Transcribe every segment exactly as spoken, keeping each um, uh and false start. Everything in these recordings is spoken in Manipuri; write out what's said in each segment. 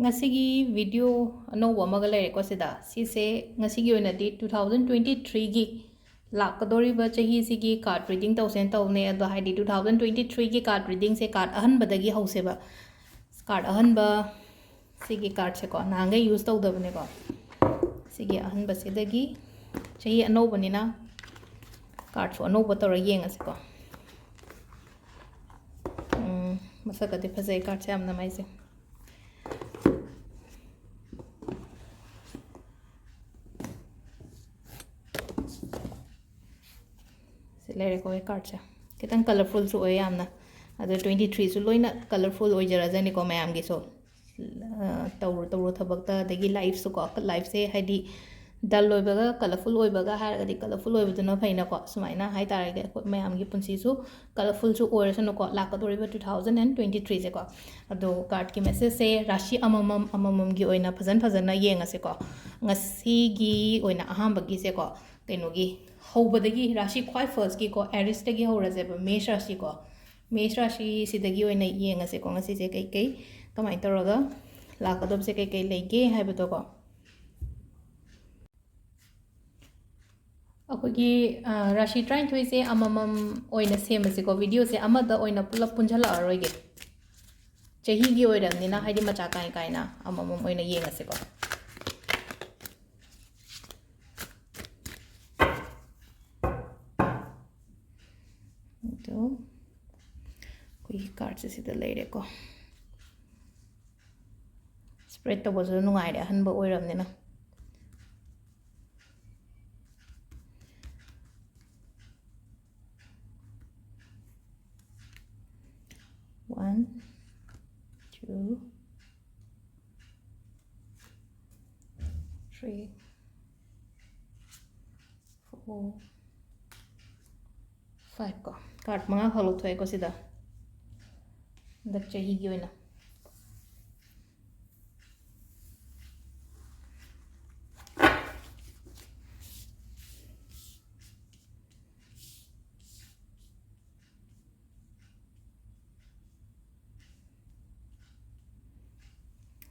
ꯉꯁꯤꯒꯤ video ꯑꯅꯧꯕ ꯑꯃꯒ ꯂꯩꯔꯦꯀꯣ ꯁꯤꯗ꯫ ꯁꯤꯁꯦ ꯉꯁꯤꯒꯤ ꯑꯣꯏꯅꯗꯤ two thousand twenty threeꯒꯤ ꯂꯥꯛꯀꯗꯧꯔꯤꯕ ꯆꯍꯤꯁꯤꯒꯤ card reading ꯇꯧꯁꯦꯅ ꯇꯧꯕꯅꯦ꯫ ꯑꯗꯣ ꯍꯥꯏꯗꯤ two thousand twenty threeꯒꯤ card readingꯁꯦ card ꯑꯍꯟꯕꯗꯒꯤ ꯍꯧꯁꯦꯕ꯫ Card ꯑꯍꯟꯕ, ꯁꯤꯒꯤ cardꯁꯦꯀꯣ, ꯅꯍꯥꯟꯈꯩ use ꯇꯧꯗꯕꯅꯦꯀꯣ꯫ ꯁꯤꯒꯤ ꯑꯍꯟꯕꯁꯤꯗꯒꯤ, ꯆꯍꯤ ꯑꯅꯧꯕꯅꯤꯅ cardꯁꯨ ꯑꯅꯧꯕ ꯇꯧꯔ ꯌꯦꯡꯉꯁꯤꯀꯣ꯫ ꯎꯝ, ꯃꯁꯛꯀꯗꯤ ꯐꯖꯩ cardꯁꯦ ꯌꯥꯝꯅ ꯃꯥꯏꯁꯦ꯫ ꯁꯤ ꯂꯩꯔꯦꯀꯣ ꯑꯩ cardꯁꯦ꯫ ꯈꯤꯇꯪ colourfulꯁꯨ ꯑꯣꯏ ꯌꯥꯝꯅ꯫ ꯑꯗꯣ twenty threeꯁꯨ ꯂꯣꯏꯅ colourful ꯑꯣꯏꯖꯔꯖꯅꯤꯀꯣ ꯃꯌꯥꯝꯒꯤꯁꯨ꯫ ꯑ, ꯇꯧꯔꯨ ꯇꯧꯔꯨ ꯊꯕꯛꯇ, ꯑꯗꯒꯤ lifeꯁꯨꯀꯣ, lifeꯁꯦ ꯍꯥꯏꯗꯤ dull ꯑꯣꯏꯕꯒ colourful ꯑꯣꯏꯕꯒ ꯍꯥꯏꯔꯒꯗꯤ colourful ꯑꯣꯏꯕꯗꯨꯅ ꯐꯩꯅꯀꯣ꯫ ꯁꯨꯃꯥꯏꯅ ꯍꯥꯏꯇꯥꯔꯒꯗꯤ ꯑꯩꯈꯣꯏ ꯃꯌꯥꯝꯒꯤ ꯄꯨꯟꯁꯤꯁꯨ colourfulꯁꯨ ꯑꯣꯏꯔꯁꯅꯨꯀꯣ, ꯂꯥꯛꯀꯗꯧꯔꯤꯕ two thousand and twenty threeꯁꯦꯀꯣ꯫ ꯑꯗꯣ cardꯀꯤ messageꯁꯦ ꯔꯥꯁꯤ ꯑꯃꯃꯝ ꯑꯃꯃꯝꯒꯤ ꯑꯣꯏꯅ ꯐꯖꯅ ꯐꯖꯅ ꯌꯦꯡꯉꯁꯤꯀꯣ꯫ ꯉꯁꯤꯒꯤ ꯑꯣꯏꯅ ꯑꯍꯥꯟꯕꯒꯤꯁꯦꯀꯣ, ꯀꯩꯅꯣꯒꯤ ꯍꯧꯕꯗꯒꯤ ꯔꯥꯁꯤ ꯈ꯭ꯋꯥꯏ firstꯀꯤꯀꯣ, Arisꯇꯒꯤ ꯍꯧꯔꯁꯦꯕ, ꯃꯦꯁ ꯔꯥꯁꯤꯀꯣ꯫ ꯃꯦꯁ ꯔꯥꯁꯤꯁꯤꯗꯒꯤ ꯑꯣꯏꯅ ꯌꯦꯡꯉꯁꯦꯀꯣ, ꯉꯁꯤꯁꯦ ꯀꯩꯀꯩ, ꯀꯃꯥꯏꯅ ꯇꯧꯔꯒ ꯂꯥꯛꯀꯗꯕꯁꯦ ꯀꯩꯀꯩ ꯂꯩꯒꯦ ꯍꯥꯏꯕꯗꯣꯀꯣ꯫ ꯑꯩꯈꯣꯏꯒꯤ, ꯑ, ꯔꯥꯁꯤ ꯇꯔꯥꯅꯤꯊꯣꯏꯁꯦ ꯑꯃꯃꯝ ꯑꯣꯏꯅ ꯁꯦꯝꯃꯁꯤꯀꯣ, videoꯁꯦ ꯑꯃꯗ ꯑꯣꯏꯅ ꯄꯨꯂꯞ ꯄꯨꯟꯁꯤꯜꯂꯛꯑꯔꯣꯏꯒꯦ꯫ ꯆꯍꯤꯒꯤ ꯑꯣꯏꯔꯕꯅꯤꯅ, ꯍꯥꯏꯗꯤ ꯃꯆꯥ ꯀꯥꯏ ꯀꯥꯏꯅ ꯑꯃꯃꯝ ꯑꯣꯏꯅ ꯌꯦꯡꯉꯁꯤꯀꯣ꯫ ꯑꯗꯣ ꯑꯩꯈꯣꯏꯒꯤ cardꯁꯦ ꯁꯤꯗ ꯂꯩꯔꯦꯀꯣ꯫ Spread ꯇꯧꯕꯁꯨ ꯅꯨꯡꯉꯥꯏꯔꯦ ꯑꯍꯟꯕ ꯑꯣꯏꯔꯕꯅꯤꯅ꯫ One, two, three, four, five ꯀꯣ꯫ Card ꯃꯉꯥ ꯈꯛ ꯂꯧꯊꯣꯛꯑꯦꯀꯣ ꯁꯤꯗ, ꯍꯟꯗꯛ ꯆꯍꯤꯒꯤ ꯑꯣꯏꯅ꯫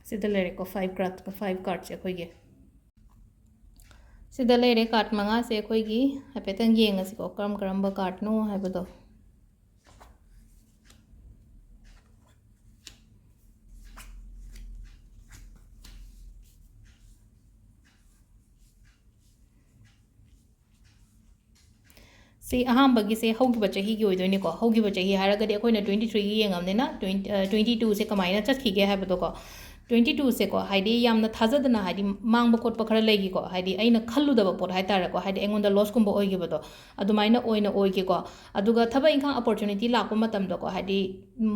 ꯁꯤꯗ ꯂꯩꯔꯦꯀꯣ, five card, five cardꯁꯦ ꯑꯩꯈꯣꯏꯒꯤ꯫ ꯁꯤꯗ ꯂꯩꯔꯦ card ꯃꯉꯥꯁꯦ꯫ ꯑꯩꯈꯣꯏꯒꯤ ꯍꯥꯏꯐꯦꯠꯇꯪ ꯌꯦꯡꯉꯁꯤꯀꯣ, ꯀꯔꯝ ꯀꯔꯝꯕ cardꯅꯣ ꯍꯥꯏꯕꯗꯣ꯫ ꯁꯤ ꯑꯍꯥꯟꯕꯒꯤꯁꯦ ꯍꯧꯈꯤꯕ ꯆꯍꯤꯒꯤ ꯑꯣꯏꯗꯣꯏꯅꯤꯀꯣ꯫ ꯍꯧꯈꯤꯕ ꯆꯍꯤ ꯍꯥꯏꯔꯒꯗꯤ ꯑꯩꯈꯣꯏꯅ twenty threeꯒꯤ ꯌꯦꯡꯉꯕꯅꯤꯅ, twenty, ꯑ, twenty twoꯁꯦ ꯀꯃꯥꯏꯅ ꯆꯠꯈꯤꯒꯦ ꯍꯥꯏꯕꯗꯣꯀꯣ꯫ Twenty twoꯁꯦꯀꯣ, ꯍꯥꯏꯗꯤ ꯌꯥꯝꯅ ꯊꯥꯖꯗꯅ, ꯍꯥꯏꯗꯤ ꯃꯥꯡꯕ ꯈꯣꯠꯄ ꯈꯔ ꯂꯩꯈꯤꯀꯣ, ꯍꯥꯏꯗꯤ ꯑꯩꯅ ꯈꯜꯂꯨꯗꯕ ꯄꯣꯠ ꯍꯥꯏꯇꯥꯔꯦꯀꯣ, ꯍꯥꯏꯗꯤ ꯑꯩꯉꯣꯟꯗ lossꯀꯨꯝꯕ ꯑꯣꯏꯈꯤꯕꯗꯣ, ꯑꯗꯨꯃꯥꯏꯅ ꯑꯣꯏꯅ ꯑꯣꯏꯈꯤꯀꯣ꯫ ꯑꯗꯨꯒ ꯊꯕꯛ ꯏꯪꯈꯥꯡ opportunity ꯂꯥꯛꯄ ꯃꯇꯝꯗꯀꯣ, ꯍꯥꯏꯗꯤ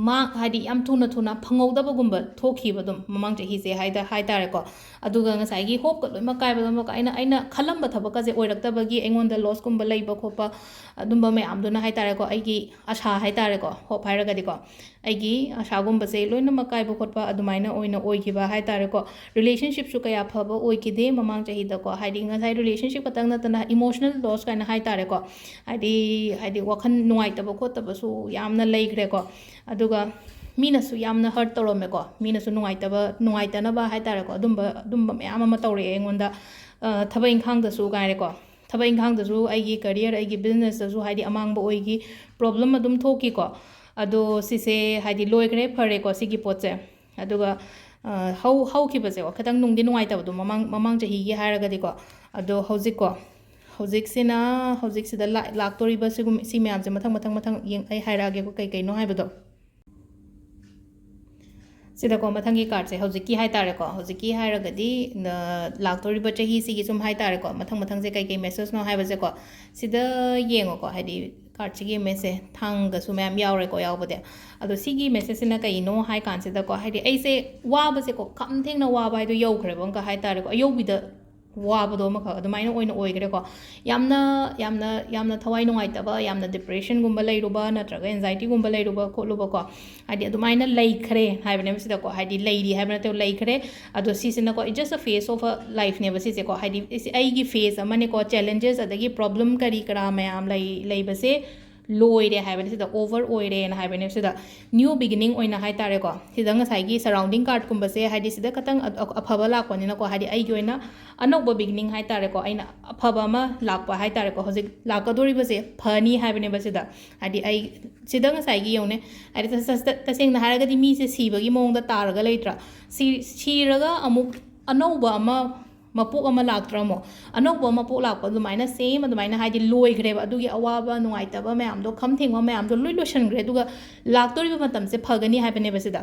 ꯃꯥ-, ꯍꯥꯏꯗꯤ ꯌꯥꯝ ꯊꯨꯅ ꯊꯨꯅ ꯐꯪꯍꯧꯗꯕꯒꯨꯝꯕ ꯊꯣꯛꯈꯤꯕ ꯑꯗꯨꯝ ꯃꯃꯥꯡ ꯆꯍꯤꯁꯦ ꯍꯥꯏꯗ-, ꯍꯥꯏꯇꯥꯔꯦꯀꯣ꯫ ꯑꯗꯨꯒ ꯉꯁꯥꯏꯒꯤ hopeꯀ ꯂꯣꯏꯅꯃꯛ ꯀꯥꯏꯕꯗꯣ ꯑꯃꯨꯛꯀ ꯑꯩꯅ, ꯑꯩꯅ ꯈꯜꯂꯝꯕ ꯊꯕꯛꯀꯁꯦ ꯑꯣꯏꯔꯛꯇꯕꯒꯤ ꯑꯩꯉꯣꯟꯗ lossꯀꯨꯝꯕ ꯂꯩꯕ ꯈꯣꯠꯄ ꯑꯗꯨꯝꯕ ꯃꯌꯥꯝꯗꯨꯅ ꯍꯥꯏꯇꯥꯔꯦꯀꯣ, ꯑꯩꯒꯤ ꯑꯁꯥ ꯍꯥꯏꯇꯥꯔꯦꯀꯣ, hope ꯍꯥꯏꯔꯒꯗꯤꯀꯣ, ꯑꯩꯒꯤ ꯑꯁꯥꯒꯨꯝꯕꯁꯦ ꯂꯣꯏꯅꯃꯛ ꯀꯥꯏꯕ ꯈꯣꯠꯄ ꯑꯗꯨꯃꯥꯏꯅ ꯑꯣꯏꯅ ꯑꯣꯏꯈꯤꯕ ꯍꯥꯏꯇꯥꯔꯦꯀꯣ꯫ Relationshipꯁꯨ ꯀꯌꯥ ꯐꯕ ꯑꯣꯏꯈꯤꯗꯦ ꯃꯃꯥꯡ ꯆꯍꯤꯗꯀꯣ, ꯍꯥꯏꯗꯤ ꯉꯁꯥꯏ relationship ꯈꯛꯇꯪ ꯅꯠꯇꯅ emotional loss ꯀꯥꯏꯅ ꯍꯥꯏꯇꯥꯔꯦꯀꯣ, ꯍꯥꯏꯗꯤ, ꯍꯥꯏꯗꯤ ꯋꯥꯈꯜ ꯅꯨꯡꯉꯥꯏꯇꯕ ꯈꯣꯠꯇꯕꯁꯨ ꯌꯥꯝꯅ ꯂꯩꯈ꯭ꯔꯦꯀꯣ꯫ ꯑꯗꯨꯒ ꯃꯤꯅꯁꯨ ꯌꯥꯝꯅ hurt ꯇꯧꯔꯝꯃꯦꯀꯣ, ꯃꯤꯅꯁꯨ ꯅꯨꯡꯉꯥꯏꯇꯕ, ꯅꯨꯡꯉꯥꯏꯇꯅꯕ ꯍꯥꯏꯇꯥꯔꯦꯀꯣ, ꯑꯗꯨꯝꯕ, ꯑꯗꯨꯝꯕ ꯃꯌꯥꯝ ꯑꯃ ꯇꯧꯔꯛꯑꯦ ꯑꯩꯉꯣꯟꯗ꯫ ꯑ, ꯊꯕꯛ ꯏꯪꯈꯥꯡꯗꯁꯨ ꯉꯥꯏꯔꯦꯀꯣ, ꯊꯕꯛ ꯏꯪꯈꯥꯡꯗꯁꯨ, ꯑꯩꯒꯤ career, ꯑꯩꯒꯤ businessꯇꯁꯨ ꯍꯥꯏꯗꯤ ꯑꯃꯥꯡꯕ ꯑꯣꯏꯈꯤ, problem ꯑꯗꯨꯝ ꯊꯣꯛꯈꯤꯀꯣ꯫ ꯑꯗꯣ ꯁꯤꯁꯦ ꯍꯥꯏꯗꯤ ꯂꯣꯏꯈ꯭ꯔꯦ, ꯐꯔꯦꯀꯣ ꯁꯤꯒꯤ ꯄꯣꯠꯁꯦ꯫ ꯑꯗꯨꯒ, ꯑ, ꯍꯧ-, ꯍꯧꯈꯤꯕꯁꯦꯀꯣ, ꯈꯤꯇꯪ ꯅꯨꯡꯗꯤ ꯅꯨꯡꯉꯥꯏꯇꯕꯗꯣ ꯃꯃꯥꯡ, ꯃꯃꯥꯡ ꯆꯍꯤꯒꯤ ꯍꯥꯏꯔꯒꯗꯤꯀꯣ꯫ ꯑꯗꯣ ꯍꯧꯖꯤꯛꯀꯣ, ꯍꯧꯖꯤꯛꯁꯤꯅ, ꯍꯧꯖꯤꯛꯁꯤꯗ ꯂꯥ-, ꯂꯥꯛꯇꯣꯔꯤꯕ ꯁꯤꯒꯨꯝ-, ꯁꯤ ꯃꯌꯥꯝꯁꯦ ꯃꯊꯪ, ꯃꯊꯪ, ꯃꯊꯪ ꯌꯦꯡ-, ꯑꯩ ꯍꯥꯏꯔꯛꯑꯒꯦꯀꯣ ꯀꯩ ꯀꯩꯅꯣ ꯍꯥꯏꯕꯗꯣ꯫ ꯁꯤꯗꯀꯣ, ꯃꯊꯪꯒꯤ cardꯁꯦ ꯍꯧꯖꯤꯛꯀꯤ ꯍꯥꯏꯇꯥꯔꯦꯀꯣ, ꯍꯧꯖꯤꯛꯀꯤ ꯍꯥꯏꯔꯒꯗꯤ, ꯅ-, ꯂꯥꯛꯇꯣꯔꯤꯕ ꯆꯍꯤꯁꯤꯒꯤ ꯁꯨꯝ ꯍꯥꯏꯇꯥꯔꯦꯀꯣ, ꯃꯊꯪ ꯃꯊꯪꯁꯦ ꯀꯩ ꯀꯩ messageꯅꯣ ꯍꯥꯏꯕꯁꯦꯀꯣ, ꯁꯤꯗ ꯌꯦꯡꯉꯣꯀꯣ, ꯍꯥꯏꯗꯤ cardꯁꯤꯒꯤ message, ꯊꯥꯡꯒꯁꯨ ꯃꯌꯥꯝ ꯌꯥꯎꯔꯦꯀꯣ ꯌꯥꯎꯕꯗꯤ꯫ ꯑꯗꯣ ꯁꯤꯒꯤ messageꯁꯤꯅ ꯀꯩꯅꯣ ꯍꯥꯏ ꯀꯥꯟꯁꯤꯗꯀꯣ, ꯍꯥꯏꯗꯤ ꯑꯩꯁꯦ ꯋꯥꯕꯁꯦꯀꯣ, ꯈꯝ ꯊꯦꯡꯅ ꯋꯥꯕ ꯍꯥꯏꯗꯣ ꯌꯧꯈ꯭ꯔꯦꯕ ꯑꯃꯨꯛꯀ ꯍꯥꯏꯇꯥꯔꯦꯀꯣ, ꯑꯌꯧꯕꯤꯗ ꯋꯥꯕꯗꯣ ꯑꯃꯈꯛ ꯑꯗꯨꯃꯥꯏꯅ ꯑꯣꯏꯅ ꯑꯣꯏꯈ꯭ꯔꯦꯀꯣ꯫ ꯌꯥꯝꯅ, ꯌꯥꯝꯅ, ꯌꯥꯝꯅ ꯊꯋꯥꯏ ꯅꯨꯡꯉꯥꯏꯇꯕ, ꯌꯥꯝꯅ depressionꯒꯨꯝꯕ ꯂꯩꯔꯨꯕ, ꯅꯠꯇ꯭ꯔꯒ anxietyꯒꯨꯝꯕ ꯂꯩꯔꯨꯕ ꯈꯣꯠꯂꯨꯕꯀꯣ, ꯍꯥꯏꯗꯤ ꯑꯗꯨꯃꯥꯏꯅ ꯂꯩꯈ꯭ꯔꯦ ꯍꯥꯏꯕꯅꯦꯕ ꯁꯤꯗꯀꯣ, ꯍꯥꯏꯗꯤ ꯂꯩꯔꯤ ꯍꯥꯏꯕ ꯅꯠꯇꯦꯕ, ꯂꯩꯈ꯭ꯔꯦ꯫ ꯑꯗꯣ ꯁꯤꯁꯤꯅꯀꯣ, it's just a phase of a lifeꯅꯦꯕ ꯁꯤꯁꯦꯀꯣ, ꯍꯥꯏꯗꯤ ꯁꯤ ꯑꯩꯒꯤ phase ꯑꯃꯅꯦꯀꯣ, challenges ꯑꯗꯒꯤ problem ꯀꯔꯤ ꯀꯔꯥ ꯃꯌꯥꯝ ꯂꯩ-, ꯂꯩꯕꯁꯦ ꯂꯣꯏꯔꯦ ꯍꯥꯏꯕꯅꯤ, ꯁꯤꯗ over ꯑꯣꯏꯔꯦꯅ ꯍꯥꯏꯕꯅꯦ꯫ ꯁꯤꯗ new beginning ꯑꯣꯏꯅ ꯍꯥꯏꯇꯥꯔꯦꯀꯣ, ꯁꯤꯗ ꯉꯁꯥꯏꯒꯤ surrounding cardꯀꯨꯝꯕꯁꯦ, ꯍꯥꯏꯗꯤ ꯁꯤꯗ ꯈꯇꯪ ꯑ-, ꯑ-, ꯑꯐꯕ ꯂꯥꯛꯄꯅꯤꯅꯀꯣ, ꯍꯥꯏꯗꯤ ꯑꯩꯒꯤ ꯑꯣꯏꯅ ꯑꯅꯧꯕ beginning ꯍꯥꯏꯇꯥꯔꯦꯀꯣ, ꯑꯩꯅ ꯑꯐꯕ ꯑꯃ ꯂꯥꯛꯄ ꯍꯥꯏꯇꯥꯔꯦꯀꯣ, ꯍꯧꯖꯤꯛ ꯂꯥꯛꯀꯗꯧꯔꯤꯕꯁꯦ ꯐꯅꯤ ꯍꯥꯏꯕꯅꯦꯕ ꯁꯤꯗ꯫ ꯍꯥꯏꯗꯤ ꯑꯩ ꯁꯤꯗ ꯉꯁꯥꯏꯒꯤ ꯌꯦꯡꯉꯨꯅꯦ, ꯍꯥꯏꯗꯤ ꯇꯁ-, ꯇꯁ-, ꯇꯁꯦꯡꯅ ꯍꯥꯏꯔꯒꯗꯤ ꯃꯤꯁꯦ ꯁꯤꯕꯒꯤ ꯃꯑꯣꯡꯗ ꯇꯥꯔꯒ ꯂꯩꯇ꯭ꯔꯥ? ꯁꯤ-, ꯁꯤꯔꯒ ꯑꯃꯨꯛ ꯑꯅꯧꯕ ꯑꯃ, ꯃꯄꯣꯛ ꯑꯃ ꯂꯥꯛꯇ꯭ꯔꯥ? ꯑꯃꯨꯛ ꯑꯅꯧꯕ ꯃꯄꯣꯛ ꯂꯥꯛꯄ ꯑꯗꯨꯃꯥꯏꯅ, same ꯑꯗꯨꯃꯥꯏꯅ, ꯍꯥꯏꯗꯤ ꯂꯣꯏꯈ꯭ꯔꯦꯕ ꯑꯗꯨꯒꯤ ꯑꯋꯥꯕ ꯅꯨꯡꯉꯥꯏꯇꯕ ꯃꯌꯥꯝꯗꯣ, ꯈꯝ ꯊꯦꯡꯕ ꯃꯌꯥꯝꯗꯣ ꯂꯣꯏ ꯂꯣꯏꯁꯟꯈ꯭ꯔꯦ, ꯑꯗꯨꯒ ꯂꯥꯛꯇꯧꯔꯤꯕ ꯃꯇꯝꯁꯦ ꯐꯒꯅꯤ ꯍꯥꯏꯕꯅꯦꯕ ꯁꯤꯗ꯫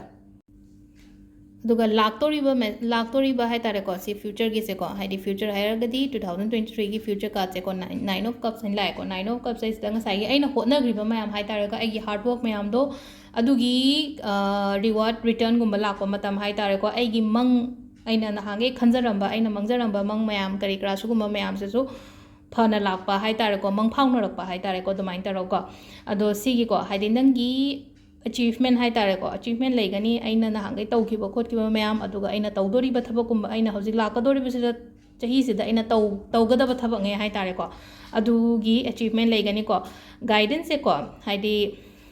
ꯑꯗꯨꯒ ꯂꯥꯛꯇꯧꯔꯤꯕ ꯃꯦ-, ꯂꯥꯛꯇꯧꯔꯤꯕ ꯍꯥꯏꯇꯥꯔꯦꯀꯣ, ꯁꯤ futureꯒꯤꯁꯦꯀꯣ, ꯍꯥꯏꯗꯤ future ꯍꯥꯏꯔꯒꯗꯤ two thousand twenty threeꯒꯤ future cardꯁꯦꯀꯣ, nine, nine of cups ꯍꯥꯏꯅ ꯂꯥꯛꯑꯦꯀꯣ꯫ Nine of cupsꯁꯦ ꯁꯤꯗ ꯉꯁꯥꯏꯒꯤ ꯑꯩꯅ ꯍꯣꯠꯅꯈ꯭ꯔꯤꯕ ꯃꯌꯥꯝ ꯍꯥꯏꯇꯥꯔꯦꯀꯣ, ꯑꯩꯒꯤ hard work ꯃꯌꯥꯝꯗꯣ, ꯑꯗꯨꯒꯤ, ꯑ, reward, returnꯒꯨꯝꯕ ꯂꯥꯛꯄ ꯃꯇꯝ ꯍꯥꯏꯇꯥꯔꯦꯀꯣ, ꯑꯩꯒꯤ ꯃꯪ, ꯑꯩꯅ ꯅꯍꯥꯟꯈꯩ ꯈꯟꯖꯔꯝꯕ, ꯑꯩꯅ ꯃꯪꯖꯔꯝꯕ ꯃꯪ ꯃꯌꯥꯝ ꯀꯔꯤ ꯀꯔꯥ ꯁꯤꯒꯨꯝꯕ ꯃꯌꯥꯝꯁꯤꯁꯨ ꯐꯅ ꯂꯥꯛꯄ ꯍꯥꯏꯇꯥꯔꯦꯀꯣ, ꯃꯪ ꯐꯥꯎꯅꯔꯛꯄ ꯍꯥꯏꯇꯥꯔꯦꯀꯣ, ꯑꯗꯨꯃꯥꯏꯅ ꯇꯧꯔꯒꯀꯣ꯫ ꯑꯗꯣ ꯁꯤꯒꯤꯀꯣ, ꯍꯥꯏꯗꯤ ꯅꯪꯒꯤ achievement ꯍꯥꯏꯇꯥꯔꯦꯀꯣ, achievement ꯂꯩꯒꯅꯤ꯫ ꯑꯩꯅ ꯅꯍꯥꯟꯈꯩ ꯇꯧꯈꯤꯕ ꯈꯣꯠꯈꯤꯕ ꯃꯌꯥꯝ, ꯑꯗꯨꯒ ꯑꯩꯅ ꯇꯧꯗꯣꯔꯤꯕ ꯊꯕꯛꯀꯨꯝꯕ, ꯑꯩꯅ ꯍꯧꯖꯤꯛ ꯂꯥꯛꯀꯗꯧꯔꯤꯕꯁꯤꯗ, ꯆꯍꯤꯁꯤꯗ ꯑꯩꯅ ꯇꯧ-, ꯇꯧꯒꯗꯕ ꯊꯕꯛꯅꯦ ꯍꯥꯏꯇꯥꯔꯦꯀꯣ, ꯑꯗꯨꯒꯤ achievement ꯂꯩꯒꯅꯤꯀꯣ꯫ Guidanceꯁꯦꯀꯣ, ꯍꯥꯏꯗꯤ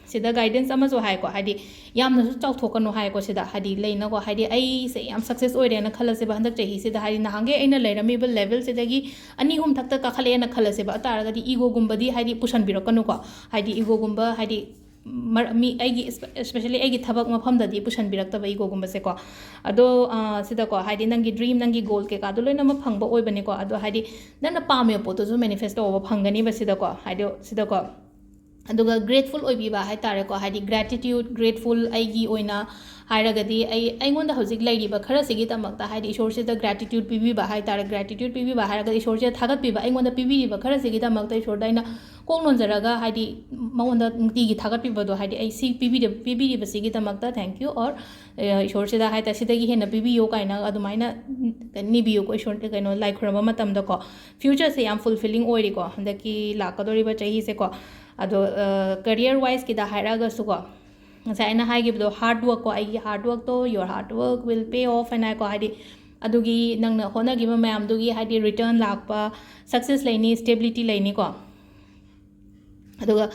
ꯁꯤꯗ guidance ꯑꯃꯁꯨ ꯍꯥꯏꯀꯣ, ꯍꯥꯏꯗꯤ ꯌꯥꯝꯅꯁꯨ ꯆꯥꯎꯊꯣꯛꯀꯅꯨ ꯍꯥꯏꯀꯣ ꯁꯤꯗ, ꯍꯥꯏꯗꯤ ꯂꯩꯅꯀꯣ, ꯍꯥꯏꯗꯤ ꯑꯩꯁꯦ ꯌꯥꯝ success ꯑꯣꯏꯔꯦꯅ ꯈꯜꯂꯁꯦꯕ ꯍꯟꯗꯛ ꯆꯍꯤꯁꯤꯗ, ꯍꯥꯏꯗꯤ ꯅꯍꯥꯟꯈꯩ ꯑꯩꯅ ꯂꯩꯔꯝꯃꯤꯕ levelꯁꯤꯗꯒꯤ ꯑꯅꯤ ꯑꯍꯨꯝ ꯊꯛꯇ ꯀꯥꯈꯠꯂꯛꯑꯦꯅ ꯈꯜꯂꯁꯦꯕ, ꯑꯗꯨ ꯇꯥꯔꯒꯗꯤ egoꯒꯨꯝꯕꯗꯤ ꯍꯥꯏꯗꯤ ꯄꯨꯁꯟꯕꯤꯔꯛꯀꯅꯨꯀꯣ, ꯍꯥꯏꯗꯤ egoꯒꯨꯝꯕ ꯍꯥꯏꯗꯤ ꯃꯔ-, ꯃꯤ ꯑꯩꯒꯤ espe-, especially ꯑꯩꯒꯤ ꯊꯕꯛ ꯃꯐꯝꯗꯗꯤ ꯄꯨꯁꯟꯕꯤꯔꯛꯇꯕ egoꯒꯨꯝꯕꯁꯦꯀꯣ꯫ ꯑꯗꯣ, ꯑ, ꯁꯤꯗꯀꯣ, ꯍꯥꯏꯗꯤ ꯅꯪꯒꯤ dream, ꯅꯪꯒꯤ goal ꯀꯩꯀꯥꯗꯣ ꯂꯣꯏꯅꯃꯛ ꯐꯪꯕ ꯑꯣꯏꯕꯅꯤꯀꯣ꯫ ꯑꯗꯣ ꯍꯥꯏꯗꯤ ꯅꯪꯅ ꯄꯥꯝꯃꯤꯕ ꯄꯣꯠꯇꯨꯁꯨ manifest ꯇꯧꯕ ꯐꯪꯒꯅꯤꯕ ꯁꯤꯗꯀꯣ, ꯍꯥꯏꯗꯤ ꯁꯤꯗꯀꯣ꯫ ꯑꯗꯨꯒ grateful ꯑꯣꯏꯕꯤꯕ ꯍꯥꯏꯇꯥꯔꯦꯀꯣ, ꯍꯥꯏꯗꯤ gratitude, grateful ꯑꯩꯒꯤ ꯑꯣꯏꯅ ꯍꯥꯏꯔꯒꯗꯤ ꯑꯩ, ꯑꯩꯉꯣꯟꯗ ꯍꯧꯖꯤꯛ ꯂꯩꯔꯤꯕ ꯈꯔꯁꯤꯒꯤꯗꯃꯛꯇ ꯍꯥꯏꯗꯤ ꯏꯁꯣꯔꯁꯤꯗ gratitude ꯄꯤꯕꯤꯕ ꯍꯥꯏꯇꯥꯔꯦ꯫ Gratitude ꯄꯤꯕꯤꯕ ꯍꯥꯏꯔꯒꯗꯤ ꯏꯁꯣꯔꯁꯤꯗ ꯊꯥꯒꯠꯄꯤꯕ, ꯑꯩꯉꯣꯟꯗ ꯄꯤꯕꯤꯔꯤꯕ ꯈꯔꯁꯤꯒꯤꯗꯃꯛꯇ ꯏꯁꯣꯔꯗ ꯑꯩꯅ ꯀꯣꯛ ꯅꯣꯟꯖꯔꯒ ꯍꯥꯏꯗꯤ ꯃꯉꯣꯟꯗ ꯅꯨꯡꯇꯤꯒꯤ ꯊꯥꯒꯠꯄꯤꯕꯗꯣ, ꯍꯥꯏꯗꯤ ꯑꯩ ꯁꯤ ꯄꯤꯕꯤꯔ-, ꯄꯤꯕꯤꯔꯤꯕꯁꯤꯒꯤꯗꯃꯛꯇ thank you, or, ꯑ, ꯏꯁꯣꯔꯁꯤꯗ ꯍꯥꯏꯇꯥꯔꯦ, ꯁꯤꯗꯒꯤ ꯍꯦꯟꯅ ꯄꯤꯕꯤꯌꯨ ꯀꯥꯏꯅ ꯑꯗꯨꯃꯥꯏꯅ ꯅꯤꯕꯤꯌꯨꯀꯣ ꯏꯁꯣꯔ, ꯀꯩꯅꯣ, ꯂꯥꯏ ꯈꯨꯔꯨꯝꯕ ꯃꯇꯝꯗꯀꯣ꯫ Futureꯁꯦ ꯌꯥꯝ fulfilling ꯑꯣꯏꯔꯤꯀꯣ ꯍꯟꯗꯛꯀꯤ ꯂꯥꯛꯀꯗꯧꯔꯤꯕ ꯆꯍꯤꯁꯦꯀꯣ꯫ ꯑꯗꯣ, ꯑ, career wiseꯀꯤꯗ ꯍꯥꯏꯔꯛꯑꯒꯁꯨꯀꯣ, ꯉꯁꯥꯏ ꯑꯩꯅ ꯍꯥꯏꯈꯤꯕꯗꯣ hard workꯀꯣ, ꯑꯩꯒꯤ hard workꯇꯣ, your hard work will pay off ꯍꯥꯏꯅ ꯍꯥꯏꯀꯣ, ꯍꯥꯏꯗꯤ ꯑꯗꯨꯒꯤ ꯅꯪꯅ ꯍꯣꯠꯅꯈꯤꯕ ꯃꯌꯥꯝꯗꯨꯒꯤ ꯍꯥꯏꯗꯤ return ꯂꯥꯛꯄ, success ꯂꯩꯅꯤ, stability ꯂꯩꯅꯤꯀꯣ꯫ ꯑꯗꯨꯒ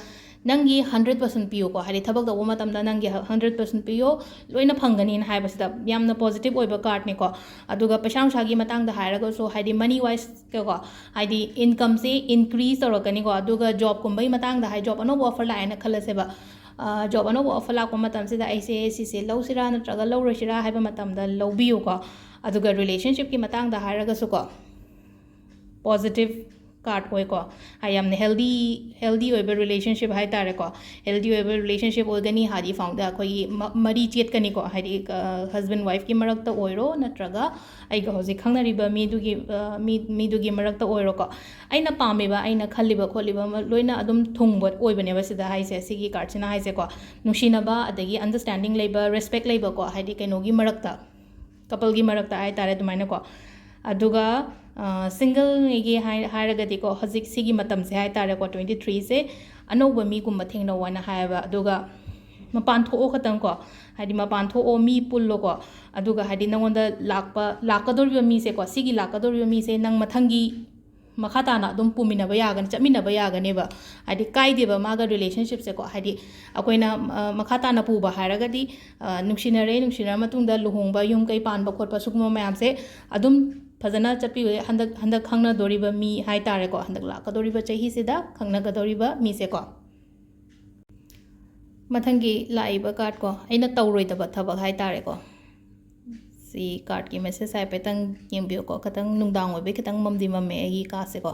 ꯅꯪꯒꯤ ꯍꯟꯗ꯭ꯔꯦꯠ ꯄꯥꯔꯁꯦꯟ ꯄꯤꯌꯨꯀꯣ, ꯍꯥꯏꯗꯤ ꯊꯕꯛ ꯇꯧꯕ ꯃꯇꯝꯗ ꯅꯪꯒꯤ ꯍꯟꯗ꯭ꯔꯦꯠ ꯄꯥꯔꯁꯦꯟ ꯄꯤꯌꯣ, ꯂꯣꯏꯅ ꯐꯪꯒꯅꯤꯅ ꯍꯥꯏꯕꯁꯤꯗ ꯌꯥꯝꯅ ꯄꯣꯖꯤꯇꯤꯚ ꯑꯣꯏꯕ ꯀꯥꯔꯠꯅꯤꯀꯣ꯫ ꯑꯗꯨꯒ ꯄꯩꯁꯥ ꯅꯨꯡꯁꯥꯒꯤ ꯃꯇꯥꯡꯗ ꯍꯥꯏꯔꯒꯁꯨ, ꯍꯥꯏꯗꯤ ꯃꯅꯤ ꯋꯥꯏꯁ ꯀꯣ, ꯍꯥꯏꯗꯤ ꯏꯟꯀꯝꯁꯦ ꯏꯟꯀ꯭ꯔꯤꯁ ꯇꯧꯔꯛꯀꯅꯤꯀꯣ꯫ ꯑꯗꯨꯒ ꯖꯣꯕꯀꯨꯝꯕꯒꯤ ꯃꯇꯥꯡꯗ ꯍꯥꯏ, ꯖꯣꯕ ꯑꯅꯧꯕ ꯑꯣꯐꯔ ꯂꯥꯛꯑꯦꯅ ꯈꯜꯂꯁꯦꯕ꯫ ꯖꯣꯕ ꯑꯅꯧꯕ ꯑꯣꯐꯔ ꯂꯥꯛꯄ ꯃꯇꯝꯁꯤꯗ ꯑꯩꯁꯦ ꯁꯤꯁꯦ ꯂꯧꯁꯤꯔꯥ ꯅꯠꯇ꯭ꯔꯒ ꯂꯧꯔꯣꯏꯁꯤꯔꯥ ꯍꯥꯏꯕ ꯃꯇꯝꯗ ꯂꯧꯕꯤꯌꯨꯀꯣ꯫ ꯑꯗꯨꯒ ꯔꯤꯂꯦꯁꯟꯁꯤꯞꯀꯤ ꯃꯇꯥꯡꯗ ꯍꯥꯏꯔꯒꯁꯨꯀꯣ, ꯄꯣꯖꯤꯇꯤꯚ ꯀꯥꯔꯠ ꯑꯣꯏꯀꯣ꯫ ꯍꯥꯏ, ꯌꯥꯝꯅ ꯍꯦꯜꯗꯤ, ꯍꯦꯜꯗꯤ ꯑꯣꯏꯕ ꯔꯤꯂꯦꯁꯟꯁꯤꯞ ꯍꯥꯏ ꯇꯥꯔꯦꯀꯣ꯫ ꯍꯦꯜꯗꯤ ꯑꯣꯏꯕ ꯔꯤꯂꯦꯁꯟꯁꯤꯞ ꯑꯣꯏꯒꯅꯤ, ꯍꯥꯏꯗꯤ ꯐꯥꯎꯟꯗ ꯑꯩꯈꯣꯏꯒꯤ ꯃ-, ꯃꯔꯤ ꯆꯦꯠꯀꯅꯤꯀꯣ, ꯍꯥꯏꯗꯤ ꯍꯁꯕꯦꯟ ꯋꯥꯏꯐꯀꯤ ꯃꯔꯛꯇ ꯑꯣꯏꯔꯣ ꯅꯠꯇ꯭ꯔꯒ ꯑꯩꯒ ꯍꯧꯖꯤꯛ ꯈꯪꯅꯔꯤꯕ ꯃꯤꯗꯨꯒꯤ, ꯑ, ꯃꯤ-, ꯃꯤꯗꯨꯒꯤ ꯃꯔꯛꯇ ꯑꯣꯏꯔꯣꯀꯣ꯫ ꯑꯩꯅ ꯄꯥꯝꯃꯤꯕ, ꯑꯩꯅ ꯈꯜꯂꯤꯕ ꯈꯣꯠꯂꯤꯕ ꯑꯃ ꯂꯣꯏꯅ ꯑꯗꯨꯝ ꯊꯨꯡꯕ ꯑꯣꯏꯕꯅꯦꯕ ꯁꯤꯗ ꯍꯥꯏꯁꯦ, ꯁꯤꯒꯤ ꯀꯥꯔꯠꯁꯤꯅ ꯍꯥꯏꯁꯦꯀꯣ꯫ ꯅꯨꯡꯁꯤꯅꯕ, ꯑꯗꯒꯤ ꯑꯟꯗꯔꯁ꯭ꯇꯦꯟꯗꯤꯡ ꯂꯩꯕ, ꯔꯦꯁꯄꯦꯛ ꯂꯩꯕꯀꯣ, ꯍꯥꯏꯗꯤ ꯀꯩꯅꯣꯒꯤ ꯃꯔꯛꯇ, ꯀꯄꯜꯒꯤ ꯃꯔꯛꯇ ꯍꯥꯏ ꯇꯥꯔꯦ ꯑꯗꯨꯃꯥꯏꯅꯀꯣ꯫ ꯑꯗꯨꯒ, ꯑ, ꯁꯤꯡꯒꯜꯉꯩꯒꯤ ꯍꯥꯏ-, ꯍꯥꯏꯔꯒꯗꯤꯀꯣ, ꯍꯧꯖꯤꯛ ꯁꯤꯒꯤ ꯃꯇꯝꯁꯦ ꯍꯥꯏ ꯇꯥꯔꯦꯀꯣ, ꯇ꯭ꯋꯦꯟꯇꯤ ꯊ꯭ꯔꯤꯁꯦ, ꯑꯅꯧꯕ ꯃꯤꯒꯨꯝꯕ ꯊꯦꯡꯅꯧ ꯍꯥꯏꯅ ꯍꯥꯏꯌꯦꯕ꯫ ꯑꯗꯨꯒ ꯃꯄꯥꯟ ꯊꯣꯛꯑꯣ ꯈꯇꯪꯀꯣ, ꯍꯥꯏꯗꯤ ꯃꯄꯥꯟ ꯊꯣꯛꯑꯣ, ꯃꯤ ꯄꯨꯜꯂꯣꯀꯣ꯫ ꯑꯗꯨꯒ ꯍꯥꯏꯗꯤ ꯅꯉꯣꯟꯗ ꯂꯥꯛꯄ, ꯂꯥꯛꯀꯗꯧꯔꯤꯕ ꯃꯤꯁꯦꯀꯣ, ꯁꯤꯒꯤ ꯂꯥꯛꯀꯗꯧꯔꯤꯕ ꯃꯤꯁꯦ ꯅꯪ ꯃꯊꯪꯒꯤ ꯃꯈꯥ ꯇꯥꯅ ꯑꯗꯨꯝ ꯄꯨꯃꯤꯟꯅꯕ ꯌꯥꯒꯅꯤ, ꯆꯠꯃꯤꯟꯅꯕ ꯌꯥꯒꯅꯦꯕ꯫ ꯍꯥꯏꯗꯤ ꯀꯥꯏꯗꯦꯕ ꯃꯥꯒ ꯔꯤꯂꯦꯁꯟꯁꯤꯞꯁꯦꯀꯣ꯫ ꯍꯥꯏꯗꯤ ꯑꯩꯈꯣꯏꯅ, ꯑ, ꯃꯈꯥ ꯇꯥꯅ ꯄꯨꯕ ꯍꯥꯏꯔꯒꯗꯤ, ꯑ, ꯅꯨꯡꯁꯤꯅꯔꯦ, ꯅꯨꯡꯁꯤꯅꯔ ꯃꯇꯨꯡꯗ ꯂꯨꯍꯣꯡꯕ, ꯌꯨꯝ ꯀꯩ ꯄꯥꯟꯕ ꯈꯣꯠꯄ, ꯁꯤꯒꯨꯝꯕ ꯃꯌꯥꯝꯁꯦ ꯑꯗꯨꯝ ꯐꯖꯅ ꯆꯠꯄꯤꯌꯨ꯫ ꯍꯟꯗꯛ, ꯍꯟꯗꯛ ꯈꯪꯅꯗꯣꯔꯤꯕ ꯃꯤ ꯍꯥꯏ ꯇꯥꯔꯦꯀꯣ, ꯍꯟꯗꯛ ꯂꯥꯛꯀꯗꯧꯔꯤꯕ ꯆꯍꯤꯁꯤꯗ ꯈꯪꯅꯒꯗꯧꯔꯤꯕ ꯃꯤꯁꯦꯀꯣ꯫ ꯃꯊꯪꯒꯤ ꯂꯥꯛꯏꯕ ꯀꯥꯔꯠꯀꯣ, ꯑꯩꯅ ꯇꯧꯔꯣꯏꯗꯕ ꯊꯕꯛ ꯍꯥꯏ ꯇꯥꯔꯦꯀꯣ꯫ ꯁꯤ ꯀꯥꯔꯠꯀꯤ ꯃꯦꯁꯦꯖ ꯍꯥꯏꯐꯦꯠꯇꯪ ꯌꯦꯡꯕꯤꯌꯨꯀꯣ꯫ ꯈꯤꯇꯪ ꯅꯨꯡꯗꯥꯡ ꯑꯣꯏꯕꯩ ꯈꯤꯇꯪ ꯃꯝꯗꯤ ꯃꯝꯃꯦ ꯑꯩꯒꯤ ꯀꯥꯁꯦꯀꯣ꯫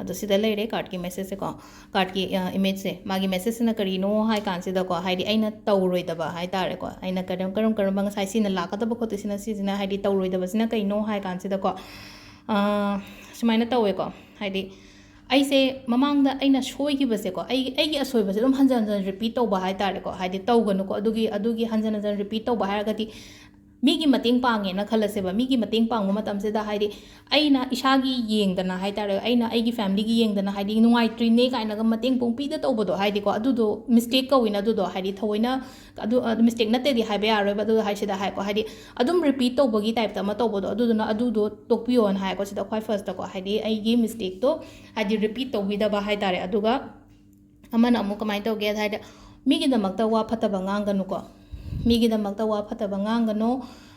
ꯑꯗꯣ ꯁꯤꯗ ꯂꯩꯔꯦ ꯀꯥꯔꯠꯀꯤ ꯃꯦꯁꯦꯖꯁꯦꯀꯣ꯫ ꯀꯥꯔꯠꯀꯤ, ꯑ, ꯏꯃꯦꯖꯁꯦ, ꯃꯥꯒꯤ ꯃꯦꯁꯦꯖꯁꯤꯅ ꯀꯔꯤꯅꯣ ꯍꯥꯏ ꯀꯥꯟꯁꯤꯗꯀꯣ, ꯍꯥꯏꯗꯤ ꯑꯩꯅ ꯇꯧꯔꯣꯏꯗꯕ ꯍꯥꯏ ꯇꯥꯔꯦꯀꯣ, ꯑꯩꯅ ꯀꯔꯝ, ꯀꯔꯝ ꯀꯔꯝꯕ ꯉꯁꯥꯏ ꯁꯤꯅ ꯂꯥꯛꯀꯗꯕ ꯈꯣꯠꯇꯣꯏꯁꯤꯅ ꯁꯤꯁꯤꯅ ꯍꯥꯏꯗꯤ ꯇꯧꯔꯣꯏꯗꯕꯁꯤꯅ ꯀꯩꯅꯣ ꯍꯥꯏ ꯀꯥꯟꯁꯤꯗꯀꯣ, ꯑ, ꯁꯨꯃꯥꯏꯅ ꯇꯧꯋꯦꯀꯣ꯫ ꯍꯥꯏꯗꯤ ꯑꯩꯁꯦ ꯃꯃꯥꯡꯗ ꯑꯩꯅ ꯁꯣꯏꯈꯤꯕꯁꯦꯀꯣ, ꯑꯩ, ꯑꯩꯒꯤ ꯑꯁꯣꯏꯕꯁꯦ ꯑꯗꯨꯝ ꯍꯟꯖꯟ ꯍꯟꯖꯟ ꯔꯤꯄꯤꯠ ꯇꯧꯕ ꯍꯥꯏ ꯇꯥꯔꯦꯀꯣ, ꯍꯥꯏꯗꯤ ꯇꯧꯒꯅꯨꯀꯣ꯫ ꯑꯗꯨꯒꯤ, ꯑꯗꯨꯒꯤ ꯍꯟꯖꯟ ꯍꯟꯖꯟ ꯔꯤꯄꯤꯠ ꯇꯧꯕ ꯍꯥꯏꯔꯒꯗꯤ, ꯃꯤꯒꯤ ꯃꯇꯦꯡ ꯄꯥꯡꯉꯦꯅ ꯈꯜꯂꯁꯦꯕ, ꯃꯤꯒꯤ ꯃꯇꯦꯡ ꯄꯥꯡꯕ ꯃꯇꯝꯁꯤꯗ ꯍꯥꯏꯗꯤ ꯑꯩꯅ ꯏꯁꯥꯒꯤ ꯌꯦꯡꯗꯅ ꯍꯥꯏ ꯇꯥꯔꯦ, ꯑꯩꯅ ꯑꯩꯒꯤ ꯐꯦꯃꯤꯂꯤꯒꯤ ꯌꯦꯡꯗꯅ ꯍꯥꯏꯗꯤ ꯅꯨꯡꯉꯥꯏꯇ꯭ꯔꯤꯅꯦ ꯀꯥꯏꯅꯒ ꯃꯇꯦꯡ ꯄꯨꯡꯄꯤꯗ ꯇꯧꯕꯗꯣ, ꯍꯥꯏꯗꯤꯀꯣ, ꯑꯗꯨꯗꯣ ꯃꯤꯁꯇꯦꯛ ꯀꯧꯏꯅ꯫ ꯑꯗꯨꯗꯣ ꯍꯥꯏꯗꯤ ꯊꯑꯣꯏꯅ ꯑꯗꯨ, ꯑꯗꯨ ꯃꯤꯁꯇꯦꯛ ꯅꯠꯇꯦꯗꯤ ꯍꯥꯏꯕ ꯌꯥꯔꯣꯏꯕ꯫ ꯑꯗꯨ ꯍꯥꯏꯁꯤꯗ ꯍꯥꯏꯀꯣ, ꯍꯥꯏꯗꯤ ꯑꯗꯨꯝ ꯔꯤꯄꯤꯠ ꯇꯧꯕꯒꯤ ꯇꯥꯏꯞꯇ ꯑꯃ ꯇꯧꯕꯗꯣ, ꯑꯗꯨꯗꯨꯅ ꯑꯗꯨꯗꯣ ꯇꯣꯛꯄꯤꯌꯣꯅ ꯍꯥꯏꯀꯣ꯫ ꯁꯤꯗ ꯈ꯭ꯋꯥꯏ ꯐꯥꯔꯁꯇꯀꯣ, ꯍꯥꯏꯗꯤ ꯑꯩꯒꯤ ꯃꯤꯁꯇꯦꯛꯇꯣ ꯍꯥꯏꯗꯤ ꯔꯤꯄꯤꯠ ꯇꯧꯕꯤꯗꯕ ꯍꯥꯏ ꯇꯥꯔꯦ꯫ ꯑꯗꯨꯒ ꯑꯃꯅ ꯑꯃꯨꯛ ꯀꯃꯥꯏꯅ ꯇꯧꯒꯦ ꯍꯥꯏꯗ, ꯃꯤꯒꯤꯗꯃꯛꯇ ꯋꯥ ꯐꯠꯇꯕ ꯉꯥꯡꯒꯅꯨꯀꯣ꯫ ꯃꯤꯒꯤꯗꯃꯛꯇ ꯋꯥ ꯐꯠꯇꯕ ꯉꯥꯡꯒꯅꯣ꯫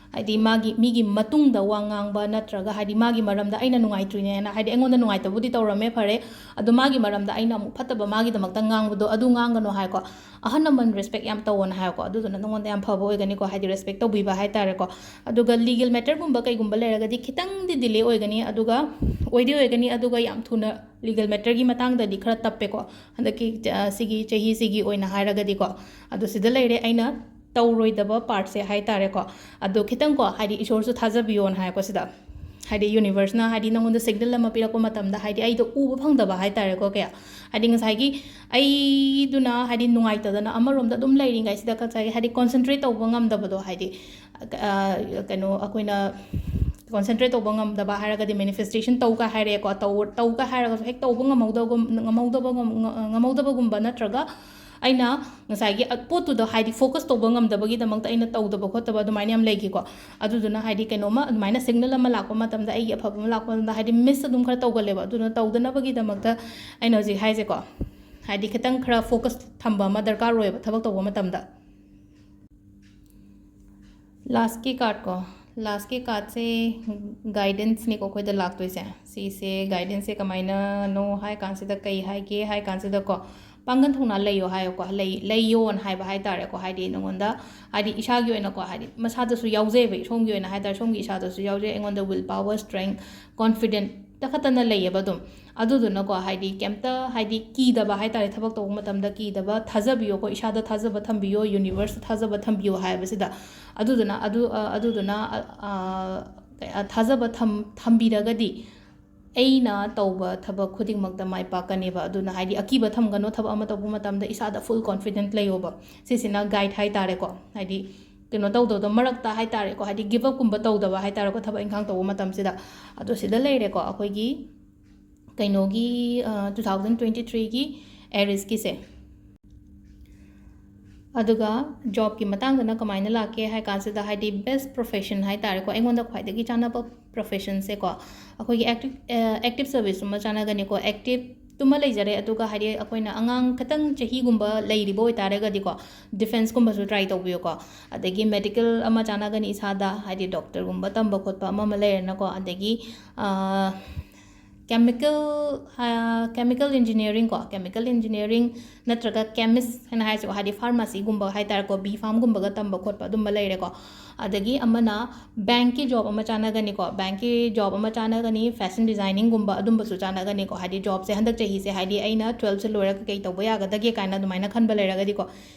ꯍꯥꯏꯗꯤ ꯃꯥꯒꯤ, ꯃꯤꯒꯤ ꯃꯇꯨꯡꯗ ꯋꯥ ꯉꯥꯡꯕ ꯅꯠꯇ꯭ꯔꯒ ꯍꯥꯏꯗꯤ ꯃꯥꯒꯤ ꯃꯔꯝꯗ ꯑꯩꯅ ꯅꯨꯡꯉꯥꯏꯇ꯭ꯔꯤꯅꯦꯅ, ꯍꯥꯏꯗꯤ ꯑꯩꯉꯣꯟꯗ ꯅꯨꯡꯉꯥꯏꯇꯕꯨꯗꯤ ꯇꯧꯔꯝꯃꯦ, ꯐꯔꯦ, ꯑꯗꯣ ꯃꯥꯒꯤ ꯃꯔꯝꯗ ꯑꯩꯅ ꯑꯃꯨꯛ ꯐꯠꯇꯕ ꯃꯥꯒꯤꯗꯃꯛꯇ ꯉꯥꯡꯕꯗꯣ ꯑꯗꯨ ꯉꯥꯡꯒꯅꯣ ꯍꯥꯏꯀꯣ꯫ ꯑꯍꯜ ꯂꯃꯟ respect ꯌꯥꯝ ꯇꯧꯋꯣꯅ ꯍꯥꯏꯀꯣ꯫ ꯑꯗꯨꯗꯨꯅ ꯅꯉꯣꯟꯗ ꯌꯥꯝ ꯐꯕ ꯑꯣꯏꯒꯅꯤꯀꯣ, ꯍꯥꯏꯗꯤ respect ꯇꯧꯕꯤꯕ ꯍꯥꯏꯇꯥꯔꯦꯀꯣ꯫ ꯑꯗꯨꯒ legal matterꯒꯨꯝꯕ ꯀꯩꯒꯨꯝꯕ ꯂꯩꯔꯒꯗꯤ ꯈꯤꯇꯪꯗꯤ delay ꯑꯣꯏꯒꯅꯤ, ꯑꯗꯨꯒ ꯑꯣꯏꯗꯤ ꯑꯣꯏꯒꯅꯤ, ꯑꯗꯨꯒ ꯌꯥꯝ ꯊꯨꯅ legal matterꯒꯤ ꯃꯇꯥꯡꯗꯗꯤ ꯈꯔ ꯇꯞꯄꯦꯀꯣ꯫ ꯍꯟꯗꯛꯀꯤ, ꯑ, ꯁꯤꯒꯤ ꯆꯍꯤꯁꯤꯒꯤ ꯑꯣꯏꯅ ꯍꯥꯏꯔꯒꯗꯤꯀꯣ꯫ ꯑꯗꯣ ꯁꯤꯗ ꯂꯩꯔꯦ ꯑꯩꯅ ꯇꯧꯔꯣꯏꯗꯕ partꯁꯦ ꯍꯥꯏꯇꯥꯔꯦꯀꯣ꯫ ꯑꯗꯣ ꯈꯤꯇꯪꯀꯣ, ꯍꯥꯏꯗꯤ ꯏꯁꯣꯔꯁꯨ ꯊꯥꯖꯕꯤꯌꯣꯅ ꯍꯥꯏꯀꯣ ꯁꯤꯗ꯫ ꯍꯥꯏꯗꯤ universeꯅ ꯍꯥꯏꯗꯤ ꯅꯉꯣꯟꯗ signal ꯑꯃ ꯄꯤꯔꯛꯄ ꯃꯇꯝꯗ ꯍꯥꯏꯗꯤ ꯑꯩꯗꯣ ꯎꯕ ꯐꯪꯗꯕ ꯍꯥꯏꯇꯥꯔꯦꯀꯣ ꯀꯌꯥ꯫ ꯍꯥꯏꯗꯤ ꯉꯁꯥꯏꯒꯤ ꯑꯩꯗꯨꯅ ꯍꯥꯏꯗꯤ ꯅꯨꯡꯉꯥꯏꯇꯗꯅ ꯑꯃꯔꯣꯝꯗ ꯑꯗꯨꯝ ꯂꯩꯔꯤꯉꯩꯁꯤꯗ ꯉꯁꯥꯏꯒꯤ ꯍꯥꯏꯗꯤ concentrate ꯇꯧꯕ ꯉꯝꯗꯕꯗꯣ ꯍꯥꯏꯗꯤ, ꯑ, ꯀꯩꯅꯣ ꯑꯩꯈꯣꯏꯅ concentrate ꯇꯧꯕ ꯉꯝꯗꯕ ꯍꯥꯏꯔꯒꯗꯤ manifestation ꯇꯧꯒ ꯍꯥꯏꯔꯦꯀꯣ, ꯇꯧ-, ꯇꯧꯒ ꯍꯥꯏꯔꯒꯁꯨ ꯍꯦꯛ ꯇꯧꯕ ꯉꯝꯍꯧꯗꯒꯨꯝ-, ꯉꯝꯍꯧꯗꯕꯒꯨꯝ-, ꯉ-, ꯉꯝꯍꯧꯗꯕꯒꯨꯝꯕ ꯅꯠꯇ꯭ꯔꯒ ꯑꯩꯅ ꯉꯁꯥꯏꯒꯤ ꯑ-, ꯄꯣꯠꯇꯨꯗ ꯍꯥꯏꯗꯤ focus ꯇꯧꯕ ꯉꯝꯗꯕꯒꯤꯗꯃꯛꯇ ꯑꯩꯅ ꯇꯧꯗꯕ ꯈꯣꯠꯇꯕ ꯑꯗꯨꯃꯥꯏꯅ ꯌꯥꯝ ꯂꯩꯈꯤꯀꯣ꯫ ꯑꯗꯨꯗꯨꯅ ꯍꯥꯏꯗꯤ ꯀꯩꯅꯣꯝꯃ ꯑꯗꯨꯃꯥꯏꯅ signal ꯑꯃ ꯂꯥꯛꯄ ꯃꯇꯝꯗ, ꯑꯩꯒꯤ ꯑꯐꯕ ꯑꯃ ꯂꯥꯛꯄ ꯃꯇꯝꯗ ꯍꯥꯏꯗꯤ miss ꯑꯗꯨꯝ ꯈꯔ ꯇꯧꯒꯜꯂꯦꯕ꯫ ꯑꯗꯨꯅ ꯇꯧꯗꯅꯕꯒꯤꯗꯃꯛꯇ ꯑꯩꯅ ꯍꯧꯖꯤꯛ ꯍꯥꯏꯁꯦꯀꯣ, ꯍꯥꯏꯗꯤ ꯈꯤꯇꯪ ꯈꯔ focus ꯊꯝꯕ ꯑꯃ ꯗꯔꯀꯥꯔ ꯑꯣꯏꯌꯦꯕ ꯊꯕꯛ ꯇꯧꯕ ꯃꯇꯝꯗ꯫ Lastꯀꯤ cardꯀꯣ, lastꯀꯤ cardꯁꯦ guidanceꯅꯤꯀꯣ ꯑꯩꯈꯣꯏꯗ ꯂꯥꯛꯇꯣꯏꯁꯦ꯫ ꯁꯤꯁꯦ guidanceꯁꯦ ꯀꯃꯥꯏꯅꯅꯣ ꯍꯥꯏ ꯀꯥꯟꯁꯤꯗ, ꯀꯩ ꯍꯥꯏꯒꯦ ꯍꯥꯏ ꯀꯥꯟꯁꯤꯗꯀꯣ, ꯄꯥꯡꯒꯜ ꯊꯧꯅꯥ ꯂꯩꯌꯣ ꯍꯥꯏꯌꯣꯀꯣ, ꯂꯩ-, ꯂꯩꯌꯣꯅ ꯍꯥꯏꯕ ꯍꯥꯏꯇꯥꯔꯦꯀꯣ꯫ ꯍꯥꯏꯗꯤ ꯅꯉꯣꯟꯗ, ꯍꯥꯏꯗꯤ ꯏꯁꯥꯒꯤ ꯑꯣꯏꯅꯀꯣ, ꯍꯥꯏꯗꯤ ꯃꯁꯥꯗꯁꯨ ꯌꯥꯎꯖꯩꯕ, ꯁꯣꯝꯒꯤ ꯑꯣꯏꯅ ꯍꯥꯏꯇꯥꯔꯦ, ꯁꯣꯝꯒꯤ ꯏꯁꯥꯗꯁꯨ ꯌꯥꯎꯖꯩ, ꯑꯩꯉꯣꯟꯗ will power, strength, confident ꯇꯈꯠꯇꯅ ꯂꯩꯌꯦꯕ ꯑꯗꯨꯝ꯫ ꯑꯗꯨꯗꯨꯅꯀꯣ, ꯍꯥꯏꯗꯤ ꯀꯩꯝꯇ, ꯍꯥꯏꯗꯤ ꯀꯤꯗꯕ ꯍꯥꯏꯇꯥꯔꯦ, ꯊꯕꯛ ꯇꯧꯕ ꯃꯇꯝꯗ ꯀꯤꯗꯕ, ꯊꯥꯖꯕꯤꯌꯣꯀꯣ, ꯏꯁꯥꯗ ꯊꯥꯖꯕ ꯊꯝꯕꯤꯌꯣ, universeꯇ ꯊꯥꯖꯕ ꯊꯝꯕꯤꯌꯣ ꯍꯥꯏꯕꯁꯤꯗ꯫ ꯑꯗꯨꯗꯨꯅ, ꯑꯗꯨ, ꯑ, ꯑꯗꯨꯗꯨꯅ, ꯑ, ꯑ, ꯊꯥꯖꯕ ꯊꯝ-, ꯊꯝꯕꯤꯔꯒꯗꯤ ꯑꯩꯅ ꯇꯧꯕ ꯊꯕꯛ ꯈꯨꯗꯤꯡꯃꯛꯇ ꯃꯥꯏ ꯄꯥꯛꯀꯅꯦꯕ꯫ ꯑꯗꯨꯅ ꯍꯥꯏꯗꯤ ꯑꯀꯤꯕ ꯊꯝꯒꯅꯣ, ꯊꯕꯛ ꯑꯃ ꯇꯧꯕ ꯃꯇꯝꯗ ꯏꯁꯥꯗ full confident ꯂꯩꯌꯣꯕ꯫ ꯁꯤꯁꯤꯅ guide ꯍꯥꯏꯇꯥꯔꯦꯀꯣ, ꯍꯥꯏꯗꯤ ꯀꯩꯅꯣ ꯇꯧꯗꯕꯗꯣ, ꯃꯔꯛꯇ ꯍꯥꯏꯇꯥꯔꯦꯀꯣ, ꯍꯥꯏꯗꯤ give upꯀꯨꯝꯕ ꯇꯧꯗꯕ ꯍꯥꯏꯇꯥꯔꯦꯀꯣ, ꯊꯕꯛ ꯏꯪꯈꯥꯡ ꯇꯧꯕ ꯃꯇꯝꯁꯤꯗ꯫ ꯑꯗꯣ ꯁꯤꯗ ꯂꯩꯔꯦꯀꯣ ꯑꯩꯈꯣꯏꯒꯤ ꯀꯩꯅꯣꯒꯤ, ꯑ, two thousand twenty threeꯒꯤ Ariesꯀꯤꯁꯦ꯫ ꯑꯗꯨꯒ jobꯀꯤ ꯃꯇꯥꯡꯗꯅ ꯀꯃꯥꯏꯅ ꯂꯥꯛꯀꯦ ꯍꯥꯏ ꯀꯥꯟꯁꯤꯗ, ꯍꯥꯏꯗꯤ best profession ꯍꯥꯏ ꯇꯥꯔꯦꯀꯣ, ꯑꯩꯉꯣꯟꯗ ꯈ꯭ꯋꯥꯏꯗꯒꯤ ꯆꯥꯟꯅꯕ professionꯁꯦꯀꯣ, ꯑꯩꯈꯣꯏꯒꯤ active, ꯑ, active service ꯑꯃ ꯆꯥꯟꯅꯒꯅꯤꯀꯣ, active ꯇꯨꯝꯃ ꯂꯩꯖꯔꯦ꯫ ꯑꯗꯨꯒ ꯍꯥꯏꯗꯤ ꯑꯩꯈꯣꯏꯅ ꯑꯉꯥꯡ ꯈꯤꯇꯪ ꯆꯍꯤꯒꯨꯝꯕ ꯂꯩꯔꯤꯕ ꯑꯣꯏꯇꯥꯔꯒꯗꯤꯀꯣ, ꯗꯤꯐꯦꯟꯁꯀꯨꯝꯕꯁꯨ ꯇ꯭ꯔꯥꯏ ꯇꯧꯕꯤꯌꯨꯀꯣ꯫ ꯑꯗꯒꯤ ꯃꯦꯗꯤꯀꯦꯜ ꯑꯃ ꯆꯥꯟꯅꯒꯅꯤ ꯏꯁꯥꯗ, ꯍꯥꯏꯗꯤ ꯗꯣꯛꯇꯔꯒꯨꯝꯕ ꯇꯝꯕ ꯈꯣꯠꯄ ꯑꯃ ꯑꯃ ꯂꯩꯔꯦꯅꯀꯣ꯫ ꯑꯗꯒꯤ ꯀꯦꯃꯤꯀꯦꯜ, ꯀꯦꯃꯤꯀꯦꯜ ꯏꯟꯖꯤꯅꯤꯌꯥꯔꯤꯡ ꯀꯣ, ꯀꯦꯃꯤꯀꯦꯜ ꯏꯟꯖꯤꯅꯤꯌꯥꯔꯤꯡ ꯅꯠꯇ꯭ꯔꯒ ꯀꯦꯃꯤꯁ ꯍꯥꯏꯅ ꯍꯥꯏꯔꯁꯤꯀꯣ, ꯍꯥꯏꯗꯤ ꯐꯥꯔꯃꯥꯁꯤꯒꯨꯝꯕ ꯍꯥꯏꯇꯥꯔꯦꯀꯣ, ꯕꯤ ꯐꯥꯝꯒꯨꯝꯕꯒ ꯇꯝꯕ ꯈꯣꯠꯄ ꯑꯗꯨꯝꯕ ꯂꯩꯔꯦꯀꯣ꯫ ꯑꯗꯒꯤ ꯑꯃꯅ ꯕꯦꯡꯛꯀꯤ ꯖꯣꯕ ꯑꯃ ꯆꯥꯟꯅꯒꯅꯤꯀꯣ, ꯕꯦꯡꯛꯀꯤ ꯖꯣꯕ ꯑꯃ ꯆꯥꯟꯅꯒꯅꯤ, ꯐꯦꯁꯟ ꯗꯤꯖꯥꯏꯅꯤꯡꯒꯨꯝꯕ ꯑꯗꯨꯝꯕꯁꯨ ꯆꯥꯟꯅꯒꯅꯤꯀꯣ꯫ ꯍꯥꯏꯗꯤ ꯖꯣꯕꯁꯦ ꯍꯟꯗꯛ ꯆꯍꯤꯁꯦ, ꯍꯥꯏꯗꯤ ꯑꯩꯅ ꯇꯨꯋꯦꯜꯞꯁꯦ ꯂꯣꯏꯔꯒ ꯀꯩ ꯇꯧꯕ ꯌꯥꯒꯗꯒꯦ ꯀꯥꯏꯅ ꯑꯗꯨꯃꯥꯏꯅ ꯈꯟꯕ ꯂꯩꯔꯒꯗꯤꯀꯣ,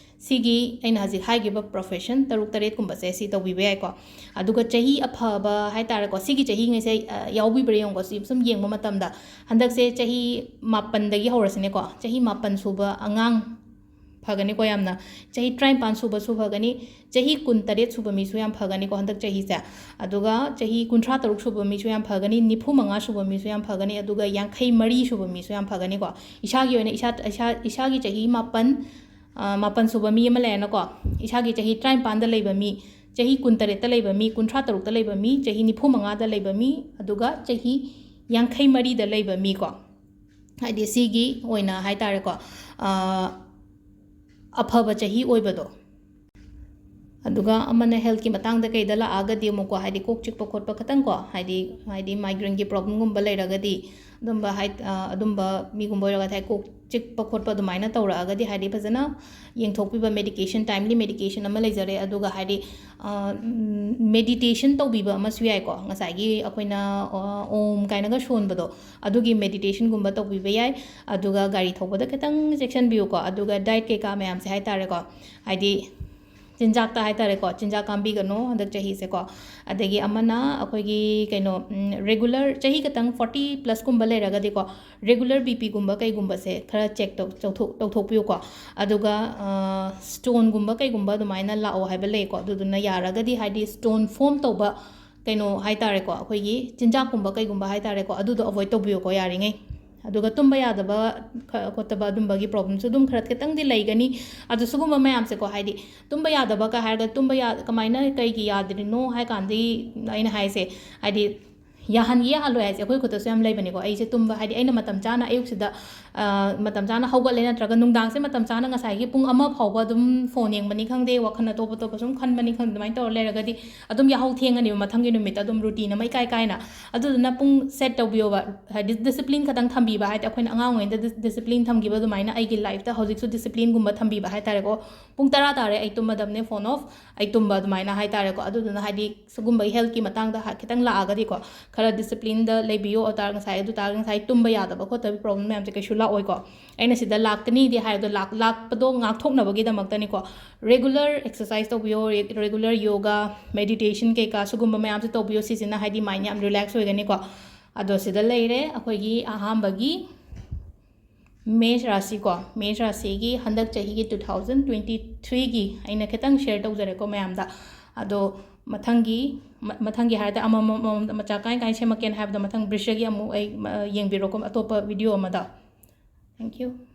ꯁꯤꯒꯤ ꯑꯩꯅ ꯍꯧꯖꯤꯛ ꯍꯥꯏꯈꯤꯕ ꯄ꯭ꯔꯣꯐꯦꯁꯟ ꯇꯔꯨꯛ ꯇꯔꯦꯠꯀꯨꯝꯕꯁꯦ ꯁꯤ ꯇꯧꯕꯤꯕ ꯌꯥꯏꯀꯣ꯫ ꯑꯗꯨꯒ ꯆꯍꯤ ꯑꯐꯕ ꯍꯥꯏꯇꯥꯔꯦꯀꯣ, ꯁꯤꯒꯤ ꯆꯍꯤꯉꯩꯁꯦ, ꯑ, ꯌꯥꯎꯕꯤꯕ꯭ꯔꯥ ꯌꯦꯡꯉꯨꯀꯣ꯫ ꯁꯤ ꯁꯨꯝ ꯌꯦꯡꯕ ꯃꯇꯝꯗ ꯍꯟꯗꯛꯁꯦ ꯆꯍꯤ ꯃꯥꯄꯟꯗꯒꯤ ꯍꯧꯔꯁꯤꯅꯦꯀꯣ, ꯆꯍꯤ ꯃꯥꯄꯟ ꯁꯨꯕ ꯑꯉꯥꯡ ꯐꯒꯅꯤꯀꯣ ꯌꯥꯝꯅ꯫ ꯆꯍꯤ ꯇꯔꯥꯅꯤꯄꯥꯟ ꯁꯨꯕꯁꯨ ꯐꯒꯅꯤ, ꯆꯍꯤ ꯀꯨꯟꯇꯔꯦꯠ ꯁꯨꯕ ꯃꯤꯁꯨ ꯌꯥꯝ ꯐꯒꯅꯤꯀꯣ ꯍꯟꯗꯛ ꯆꯍꯤꯁꯦ꯫ ꯑꯗꯨꯒ ꯆꯍꯤ ꯀꯨꯟꯊ꯭ꯔꯥ ꯇꯔꯨꯛ ꯁꯨꯕ ꯃꯤꯁꯨ ꯌꯥꯝ ꯐꯒꯅꯤ, ꯅꯤꯐꯨ ꯃꯉꯥ ꯁꯨꯕ ꯃꯤꯁꯨ ꯌꯥꯝ ꯐꯒꯅꯤ, ꯑꯗꯨꯒ ꯌꯥꯡꯈꯩ ꯃꯔꯤ ꯁꯨꯕ ꯃꯤꯁꯨ ꯌꯥꯝ ꯐꯒꯅꯤꯀꯣ꯫ ꯏꯁꯥꯒꯤ ꯑꯣꯏꯅ ꯏꯁꯥ, ꯏꯁꯥ, ꯏꯁꯥꯒꯤ ꯆꯍꯤ ꯃꯥꯄꯟ, ꯑ, ꯃꯥꯄꯟ ꯁꯨꯕ ꯃꯤ ꯑꯃ ꯂꯩꯔꯦꯅꯀꯣ, ꯏꯁꯥꯒꯤ ꯆꯍꯤ ꯇꯔꯥꯅꯤꯄꯥꯟꯗ ꯂꯩꯕ ꯃꯤ, ꯆꯍꯤ ꯀꯨꯟꯇꯔꯦꯠꯇ ꯂꯩꯕ ꯃꯤ, ꯀꯨꯟꯊ꯭ꯔꯥ ꯇꯔꯨꯛꯇ ꯂꯩꯕ ꯃꯤ, ꯆꯍꯤ ꯅꯤꯐꯨ ꯃꯉꯥꯗ ꯂꯩꯕ ꯃꯤ, ꯑꯗꯨꯒ ꯆꯍꯤ ꯌꯥꯡꯈꯩ ꯃꯔꯤꯗ ꯂꯩꯕ ꯃꯤꯀꯣ꯫ ꯍꯥꯏꯗꯤ ꯁꯤꯒꯤ ꯑꯣꯏꯅ ꯍꯥꯏꯇꯥꯔꯦꯀꯣ, ꯑ, ꯑꯐꯕ ꯆꯍꯤ ꯑꯣꯏꯕꯗꯣ꯫ ꯑꯗꯨꯒ ꯑꯃꯅ ꯍꯦꯜꯠꯀꯤ ꯃꯇꯥꯡꯗ ꯀꯩꯗ ꯂꯥꯛꯑꯒꯗꯤ ꯑꯃꯨꯛꯀꯣ, ꯍꯥꯏꯗꯤ ꯀꯣꯛ ꯆꯤꯛꯄ ꯈꯣꯠꯄ ꯈꯤꯇꯪꯀꯣ, ꯍꯥꯏꯗꯤ, ꯍꯥꯏꯗꯤ ꯃꯥꯏꯒ꯭ꯔꯦꯟꯒꯤ ꯄ꯭ꯔꯣꯕ꯭ꯂꯦꯝꯒꯨꯝꯕ ꯂꯩꯔꯒꯗꯤ, ꯑꯗꯨꯝꯕ ꯍꯥꯏ-, ꯑ, ꯑꯗꯨꯝꯕ ꯃꯤꯒꯨꯝꯕ ꯑꯣꯏꯔꯒꯗꯤ, ꯍꯥꯏꯗꯤ ꯀꯣꯛ ꯆꯤꯛꯄ ꯈꯣꯠꯄ ꯑꯗꯨꯃꯥꯏꯅ ꯇꯧꯔꯛꯑꯒꯗꯤ, ꯍꯥꯏꯗꯤ ꯐꯖꯅ ꯌꯦꯡꯊꯣꯛꯄꯤꯕ, ꯃꯦꯗꯤꯀꯦꯁꯟ, ꯇꯥꯏꯝꯂꯤ ꯃꯦꯗꯤꯀꯦꯁꯟ ꯑꯃ ꯂꯩꯖꯔꯦ꯫ ꯑꯗꯨꯒ ꯍꯥꯏꯗꯤ, ꯑ, ꯎꯝ, ꯃꯦꯗꯤꯇꯦꯁꯟ ꯇꯧꯕꯤꯕ ꯑꯃꯁꯨ ꯌꯥꯏꯀꯣ, ꯉꯁꯥꯏꯒꯤ ꯑꯩꯈꯣꯏꯅ, ꯑ, ꯑꯣꯝ ꯀꯥꯏꯅꯒ ꯁꯣꯟꯕꯗꯣ, ꯑꯗꯨꯒꯤ ꯃꯦꯗꯤꯇꯦꯁꯟꯒꯨꯝꯕ ꯇꯧꯕꯤꯕ ꯌꯥꯏ꯫ ꯑꯗꯨꯒ ꯒꯥꯔꯤ ꯊꯧꯕꯗ ꯈꯤꯇꯪ ꯆꯦꯛꯁꯤꯟꯕꯤꯌꯨꯀꯣ꯫ ꯑꯗꯨꯒ ꯗꯥꯏꯠ ꯀꯩꯀꯥ ꯃꯌꯥꯝꯁꯦ ꯍꯥꯏꯇꯥꯔꯦꯀꯣ, ꯍꯥꯏꯗꯤ ꯆꯤꯟꯖꯥꯛꯇ ꯍꯥꯏꯇꯥꯔꯦꯀꯣ, ꯆꯤꯟꯖꯥꯛ ꯀꯥꯝꯕꯤꯒꯅꯣ ꯍꯟꯗꯛ ꯆꯍꯤꯁꯦꯀꯣ꯫ ꯑꯗꯒꯤ ꯑꯃꯅ ꯑꯩꯈꯣꯏꯒꯤ ꯀꯩꯅꯣ, ꯎꯝ, ꯔꯤꯒꯨꯂꯔ ꯆꯍꯤ ꯈꯛꯇꯪ ꯐꯣꯔꯇꯤ ꯄ꯭ꯂꯁꯀꯨꯝꯕ ꯂꯩꯔꯒꯗꯤꯀꯣ, ꯔꯤꯒꯨꯂꯔ ꯕꯤ ꯄꯤꯒꯨꯝꯕ ꯀꯩꯒꯨꯝꯕꯁꯦ ꯈꯔ ꯆꯦꯛ ꯇꯧ-, ꯇꯧꯊꯣꯛ-, ꯇꯧꯊꯣꯛꯄꯤꯌꯨꯀꯣ꯫ ꯑꯗꯨꯒ, ꯑ, ꯁ꯭ꯇꯣꯟꯒꯨꯝꯕ ꯀꯩꯒꯨꯝꯕ ꯑꯗꯨꯃꯥꯏꯅ ꯂꯥꯛꯑꯣ ꯍꯥꯏꯕ ꯂꯩꯀꯣ꯫ ꯑꯗꯨꯗꯨꯅ ꯌꯥꯔꯒꯗꯤ, ꯍꯥꯏꯗꯤ ꯁ꯭ꯇꯣꯟ ꯐꯣꯝ ꯇꯧꯕ ꯀꯩꯅꯣ ꯍꯥꯏꯇꯥꯔꯦꯀꯣ, ꯑꯩꯈꯣꯏꯒꯤ ꯆꯤꯟꯖꯥꯛꯀꯨꯝꯕ ꯀꯩꯒꯨꯝꯕ ꯍꯥꯏꯇꯥꯔꯦꯀꯣ, ꯑꯗꯨꯗꯣ ꯑꯦꯚꯣꯏꯗ ꯇꯧꯕꯤꯌꯨꯀꯣ ꯌꯥꯔꯤꯉꯩ꯫ ꯑꯗꯨꯒ ꯇꯨꯝꯕ ꯌꯥꯗꯕ ꯈ-, ꯈꯣꯠꯇꯕ ꯑꯗꯨꯝꯕꯒꯤ ꯄ꯭ꯔꯣꯕ꯭ꯂꯦꯝꯁꯨ ꯑꯗꯨꯝ ꯈꯔ ꯈꯤꯇꯪꯗꯤ ꯂꯩꯒꯅꯤ꯫ ꯑꯗꯨ ꯁꯤꯒꯨꯝꯕ ꯃꯌꯥꯝꯁꯦꯀꯣ, ꯍꯥꯏꯗꯤ ꯇꯨꯝꯕ ꯌꯥꯗꯕ ꯀ ꯍꯥꯏꯔꯒ ꯇꯨꯝꯕ ꯌꯥ-, ꯀꯃꯥꯏꯅ ꯀꯩꯒꯤ ꯌꯥꯗ꯭ꯔꯤꯅꯣ ꯍꯥꯏ ꯀꯥꯟꯗꯤ, ꯑꯩꯅ ꯍꯥꯏꯁꯦ, ꯍꯥꯏꯗꯤ ꯌꯥꯍꯟꯒꯦ ꯌꯥꯍꯜꯂꯣꯏ ꯍꯥꯏꯁꯦ ꯑꯩꯈꯣꯏ ꯈꯨꯠꯇꯁꯨ ꯌꯥꯝ ꯂꯩꯕꯅꯤꯀꯣ꯫ ꯑꯩꯁꯦ ꯇꯨꯝꯕ, ꯍꯥꯏꯗꯤ ꯑꯩꯅ ꯃꯇꯝ ꯆꯥꯅ ꯑꯌꯨꯛꯁꯤꯗ, ꯑ, ꯃꯇꯝ ꯆꯥꯅ ꯍꯧꯒꯠꯂꯦ, ꯅꯠꯇ꯭ꯔꯒ ꯅꯨꯡꯗꯥꯡꯁꯦ ꯃꯇꯝ ꯆꯥꯅ ꯉꯁꯥꯏꯒꯤ ꯄꯨꯡ ꯑꯃ ꯐꯥꯎꯕ ꯑꯗꯨꯝ phone ꯌꯦꯡꯕꯅꯤ ꯈꯪꯗꯦ, ꯋꯥꯈꯜ ꯑꯇꯣꯞ ꯑꯇꯣꯞꯄ ꯁꯨꯝ ꯈꯟꯕꯅꯤ ꯈꯪꯗꯦ, ꯑꯗꯨꯃꯥꯏꯅ ꯇꯧꯔ ꯂꯩꯔꯒꯗꯤ ꯑꯗꯨꯝ ꯌꯥꯍꯧ ꯊꯦꯡꯉꯅꯤꯕ ꯃꯊꯪꯒꯤ ꯅꯨꯃꯤꯠꯇ ꯑꯗꯨꯝ routine ꯑꯃ ꯏꯀꯥꯏ ꯀꯥꯏꯅ꯫ ꯑꯗꯨꯗꯨꯅ ꯄꯨꯡ set ꯇꯧꯕꯤꯌꯣꯕ, ꯍꯥꯏꯗꯤ discipline ꯈꯛꯇꯪ ꯊꯝꯕꯤꯕ, ꯍꯥꯏꯗꯤ ꯑꯩꯈꯣꯏꯅ ꯑꯉꯥꯡ ꯑꯣꯏꯔꯤꯉꯩꯗ dis-, discipline ꯊꯝꯈꯤꯕ ꯑꯗꯨꯃꯥꯏꯅ ꯑꯩꯒꯤ lifeꯇ ꯍꯧꯖꯤꯛꯁꯨ displine ꯒꯨꯝꯕ ꯊꯝꯕꯤꯕ ꯍꯥꯏꯇꯥꯔꯦꯀꯣ꯫ ꯄꯨꯡ ꯇꯔꯥ ꯇꯥꯔꯦ, ꯑꯩ ꯇꯨꯝꯃꯗꯕꯅꯦ, phone off, ꯑꯩ ꯇꯨꯝꯕ ꯑꯗꯨꯃꯥꯏꯅ ꯍꯥꯏꯇꯥꯔꯦꯀꯣ꯫ ꯑꯗꯨꯗꯨꯅ ꯍꯥꯏꯗꯤ ꯁꯤꯒꯨꯝꯕꯒꯤ health ꯀꯤ ꯃꯇꯥꯡꯗ ꯍꯥ-, ꯈꯤꯇꯪ ꯂꯥꯛꯑꯒꯗꯤꯀꯣ, ꯈꯔ discipline ꯗ ꯂꯩꯕꯤꯌꯣ꯫ ꯑꯗꯨ ꯇꯥꯔꯒ ꯉꯁꯥꯏ, ꯑꯗꯨ ꯇꯥꯔꯒ ꯉꯁꯥꯏ ꯇꯨꯝꯕ ꯌꯥꯗꯕ ꯈꯣꯠꯇꯕ problem ꯃꯌꯥꯝꯁꯦ ꯀꯩꯁꯨ ꯂꯥꯛꯑꯣꯏꯀꯣ꯫ ꯑꯩꯅ ꯁꯤꯗ ꯂꯥꯛꯀꯅꯤꯗꯤ ꯍꯥꯏ, ꯑꯗꯣ ꯂꯥꯛ-, ꯂꯥꯛꯄꯗꯣ ꯉꯥꯛꯊꯣꯛꯅꯕꯒꯤꯗꯃꯛꯇꯅꯤꯀꯣ꯫ Regular exercise ꯇꯧꯕꯤꯌꯣ, re-, regular yoga, meditation ꯀꯩꯀꯥ ꯁꯤꯒꯨꯝꯕ ꯃꯌꯥꯝꯁꯦ ꯇꯧꯕꯤꯌꯣ꯫ ꯁꯤꯁꯤꯅ ꯍꯥꯏꯗꯤ mind ꯌꯥꯝ relax ꯑꯣꯏꯒꯅꯤꯀꯣ꯫ ꯑꯗꯣ ꯁꯤꯗ ꯂꯩꯔꯦ ꯑꯩꯈꯣꯏꯒꯤ ꯑꯍꯥꯟꯕꯒꯤ ꯃꯦꯁ ꯔꯥꯁꯤꯀꯣ꯫ ꯃꯦꯁ ꯔꯥꯁꯤꯒꯤ ꯍꯟꯗꯛ ꯆꯍꯤꯒꯤ two thousand twenty three ꯒꯤ ꯑꯩꯅ ꯈꯤꯇꯪ share ꯇꯧꯖꯔꯦꯀꯣ ꯃꯌꯥꯝꯗ꯫ ꯑꯗꯣ ꯃꯊꯪꯒꯤ, ꯃ-, ꯃꯊꯪꯒꯤ ꯍꯥꯏꯔꯗꯤ ꯑꯃꯃꯝ, ꯑꯃꯃꯝ ꯃꯆꯥ ꯀꯥꯏ ꯀꯥꯏ ꯁꯦꯝꯃꯛꯀꯦꯅ ꯍꯥꯏꯕꯗꯣ ꯃꯊꯪ ꯕ꯭ꯔꯤꯁꯒꯤ ꯑꯃꯨꯛ ꯑꯩ, ꯃ-, ꯌꯦꯡꯕꯤꯔꯣꯀꯣ ꯑꯇꯣꯞꯄ video ꯑꯃꯗ꯫ Thank you꯫